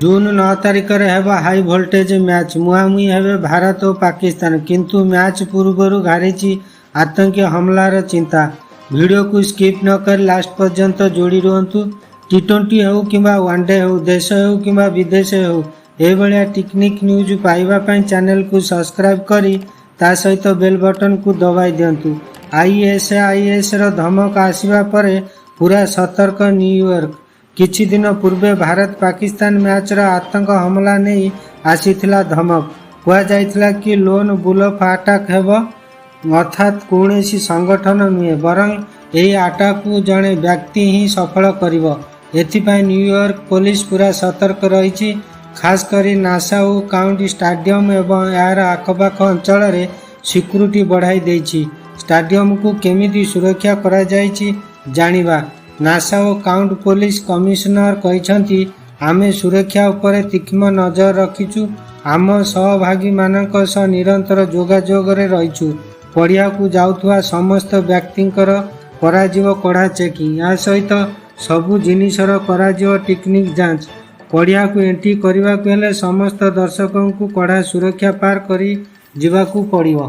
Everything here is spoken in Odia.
ଜୁନ୍ 9 ତାରିଖରେ ହେବ ହାଇ ଭୋଲ୍ଟେଜ୍ ମ୍ୟାଚ୍। ମୁହାଁମୁହିଁ ହେବେ ଭାରତ ଓ ପାକିସ୍ତାନ। କିନ୍ତୁ ମ୍ୟାଚ୍ ପୂର୍ବରୁ ଘାରିଛି ଆତଙ୍କୀ ହମଲାର ଚିନ୍ତା। ଭିଡିଓକୁ ସ୍କିପ୍ ନ କରି ଲାଷ୍ଟ ପର୍ଯ୍ୟନ୍ତ ଯୋଡ଼ି ରୁହନ୍ତୁ। ଟି-20 ହେଉ କିମ୍ବା ୱାନଡେ ହେଉ, ଦେଶ ହେଉ କିମ୍ବା ବିଦେଶ ହେଉ, ଏଭଳିଆ ଟେକ୍ନିକ୍ ନ୍ୟୁଜ୍ ପାଇବା ପାଇଁ ଚ୍ୟାନେଲକୁ ସବସ୍କ୍ରାଇବ୍ କରି ତା ସହିତ ବେଲ୍ ବଟନକୁ ଦବାଇ ଦିଅନ୍ତୁ। ଆଇଏସ୍ଆଇଏସ୍ର ଧମକ ଆସିବା ପରେ ପୁରା ସତର୍କ ନ୍ୟୁୟର୍କ। କିଛି ଦିନ ପୂର୍ବେ ଭାରତ ପାକିସ୍ତାନ ମ୍ୟାଚର ଆତଙ୍କ ହମଲା ନେଇ ଆସିଥିଲା ଧମକ। କୁହାଯାଇଥିଲା କି ଲୋନ୍ ଉଲଫ୍ ଆଟାକ୍ ହେବ, ଅର୍ଥାତ୍ କୌଣସି ସଂଗଠନ ନୁହେଁ, ବରଂ ଏହି ଆଟାକକୁ ଜଣେ ବ୍ୟକ୍ତି ହିଁ ସଫଳ କରିବ। ଏଥିପାଇଁ ନ୍ୟୁୟର୍କ ପୋଲିସ ପୁରା ସତର୍କ ରହିଛି। ଖାସ୍ କରି ନାସାଉ କାଉଣ୍ଟି ଷ୍ଟାଡିୟମ ଏବଂ ଏହାର ଆଖପାଖ ଅଞ୍ଚଳରେ ସିକ୍ୟୁରିଟି ବଢ଼ାଇ ଦେଇଛି। ଷ୍ଟାଡିୟମକୁ କେମିତି ସୁରକ୍ଷା କରାଯାଇଛି, ଜାଣିବା। ନାସାଉ କାଉଣ୍ଟି ପୋଲିସ କମିଶନର କହିଛନ୍ତି, "ଆମେ ସୁରକ୍ଷା ଉପରେ ତୀକ୍ଷ୍ଣ ନଜର ରଖିଛୁ। ଆମ ସହଭାଗୀମାନଙ୍କ ସହ ନିରନ୍ତର ଯୋଗାଯୋଗରେ ରହିଛୁ। ପଡ଼ିଆକୁ ଯାଉଥିବା ସମସ୍ତ ବ୍ୟକ୍ତିଙ୍କର କରାଯିବ କଡ଼ା ଚେକିଂ। ଏହା ସହିତ ସବୁ ଜିନିଷର କରାଯିବ ଟେକ୍ନିକ୍ ଯାଞ୍ଚ। ପଡ଼ିଆକୁ ଏଣ୍ଟ୍ରି କରିବାକୁ ହେଲେ ସମସ୍ତ ଦର୍ଶକଙ୍କୁ କଡ଼ା ସୁରକ୍ଷା ପାର କରି ଯିବାକୁ ପଡ଼ିବ।"